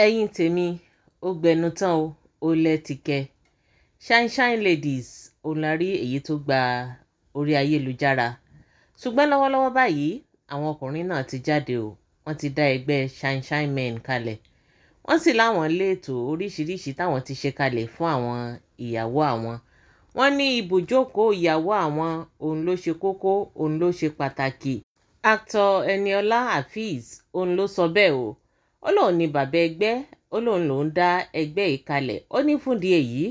Ẹ̀yin tèmi, ó gbẹnu tán o, ó lẹ́tìkẹ́. Shine Shine Ladies òun la rí èyí tó gba orí ayélujára. Ṣùgbọ́n lọ́wọ́lọ́wọ́ báyìí, àwọn ọkùnrin náà ti jáde o. Wọ́n ti dá ẹgbẹ́ Shine Shine Men kalẹ̀. Wọ́n sì láwọn léètò oríṣiríṣi táwọn ti ṣe kalẹ̀ fún àwọn ìyàwó àwọn. Wọ́n ní ibùjókòó ìyàwó àwọn òun ló ṣe kókó, òun ló ṣe pàtàkì. Actor Eniola Afeez òun ló sọ bẹ́ẹ̀ o. Ó lóun ní bàbá ẹgbẹ́, ó lóun lòún dá ẹgbẹ́ yìí kalẹ̀. Ó ní fúndìí èyí,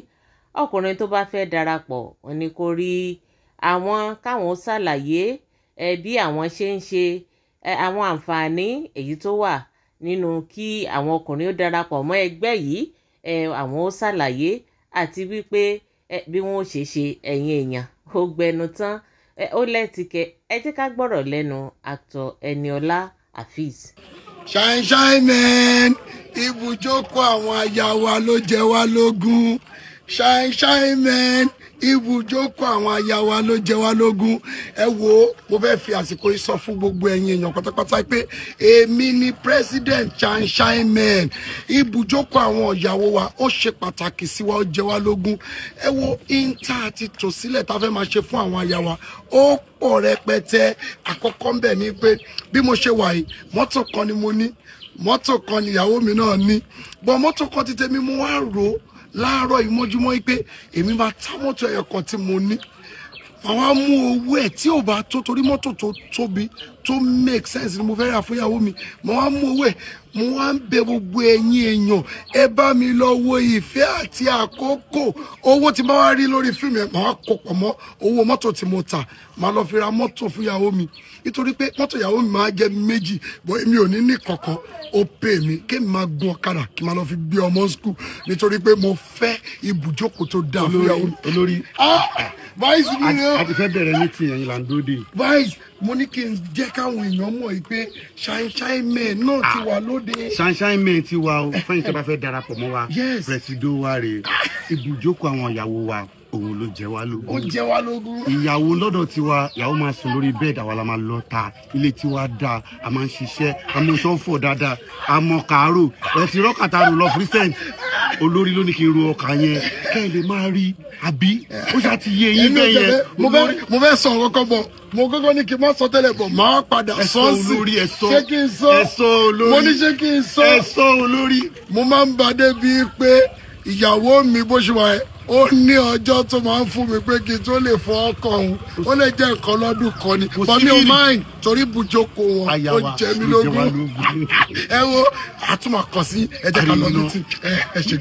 ọkùnrin tó bá fẹ́ darapọ̀, ó ní kó rí àwọn káwọn ṣàlàyé bí àwọn ṣe ń ṣe, àwọn àǹfààní èyí tó wà nínú kí àwọn ọkùnrin ó darapọ̀ mọ́ ẹgbẹ́ yìí, àwọn ó ṣàlàyé àti wípé bí wọ́n ó ṣe ṣe. Ẹ̀yin èèyàn, ó gbẹnu tán, ó lẹ́tìkẹ́. Ẹ jẹ́ ká gbọ́rọ̀ lẹ́nu actor Eniola Afeez. Shine Shine Men, ibùjókòó àwọn aya wa ló jẹ wá lógún. Shine Shine Men, ibùjókòó àwọn aya wa ló jẹ wá lógún. Ẹ wo, mo fẹ́ fi àsìkò yìí sọ fún gbogbo ẹ̀yin èèyàn pátápátá pé èmi ni president Shine Shine Men. Ibùjókòó àwọn ìyàwó wa ó ṣe pàtàkì sí wa, ó jẹ wá lógún. Ẹ wo, íńtà àti tòsílẹ̀ tá a fẹ́ máa ṣe fún àwọn aya wa ó pọ̀ rẹpẹtẹ. Àkọ́kọ́ ń bẹ̀ ni pé bí mo ṣe wà yìí, mọ́tò kan ni mo ní, mọ́tò kan ni ìyàwó mi náà ní, bọ́ mọ́tò kan ti tèmi. Mo wá rò ó láàárọ̀ ìmọ́júmọ́ yìí pé èmi máa ta mọ́tò ẹyọ kan tí mo ní, àwọn á mú owó ẹ̀ tí ò bá tó, torí mọ́tò tó tóbi tó make sense ni mo fẹ́ rà fún ìyàwó mi. Mo wá mú owó ẹ̀, mo wá ń bẹ gbogbo ẹ̀yin èèyàn, ẹ bá mi lọ wo Ìfẹ́ àti Àkókò. Owó tí bá wá rí lórí fíìmù ẹ̀, màá kó pọ̀ mọ́ owó mọ́tò tí mo tà, màá lọ fi ra mọ́tò fún ìyàwó mi, nítorí pé mọ́tò ìyàwó mi máa jẹ́ méjì bọ́, èmi ò ní ní kankan. Ó pè mí kémi máa gun ọ̀kadà kí n máa lọ fi gbé ọmọ school, nítorí pé mo fẹ́ ibùjókòó tó dáa fún ìyàwó mi. Olórí. Ah, vice mi ni o. A ti fẹ́ bẹ̀rẹ̀ ní tìyẹn là ń dúró dé. Vice, mo ní kí n jẹ́ káwọn èèyàn mọ̀ yìí pé Shine Shine Men náà ti wà lóde. Shine Shine Men ti wà o. Fẹ́yìn tí a bá fẹ́ darapọ̀ mọ́ wa, Yes. Presido wa rè. Ibùjókòó àwọn ìyàwó wa òun ló jẹ wá Ó lógún. jẹ wá lógún. Ìyàwó lọ́dọ̀ tiwa, ìyàwó máa sùn lórí bed, àwa la máa lọ ta ilé tiwa dáa. A máa ń ṣiṣẹ́, a mọ sọ́fọ̀ dáadáa, a mọ kàárò ẹ ti rọ́kàtà rò lọ recent. Olórí ló ní kí n ro ọkà yẹn kẹ́ ẹ lè máa rí, àbí ó ṣáà ti yé yín Èmi ò bẹ́ẹ̀ yẹn. tẹ̀lé. Mo fẹ́ sọ nǹkan kan bọ̀, mo kọ́kọ́ ní kí n má sọ tẹ́lẹ̀ bọ̀, máa padà Ẹ sọ sọ. Sí. Olórí, ẹ sọ. Ṣé kí n sọ? Ẹ sọ, olórí. Mo ní ṣé kí n sọ? Ẹ sọ, olórí. Mo máa ń ba débi pé ìyàwó mi, bó ṣe wà ẹ́, ó ní ọjọ́ tó máa ń fún mi pé kí n tó lè fọ ọkọ̀ òun. Ó lè jẹ́ nǹkan lọ́dún kan ni. Kò But sí mi ò rírì. mind, torí ibùjókòó wọn Aya ó wa jẹ mí ló jẹ wá lógún. lógún. Ẹ wo, àtúmọ̀ kàn sí, ẹ jẹ́ ká lọ Àríyìnà. létí ẹ ṣe.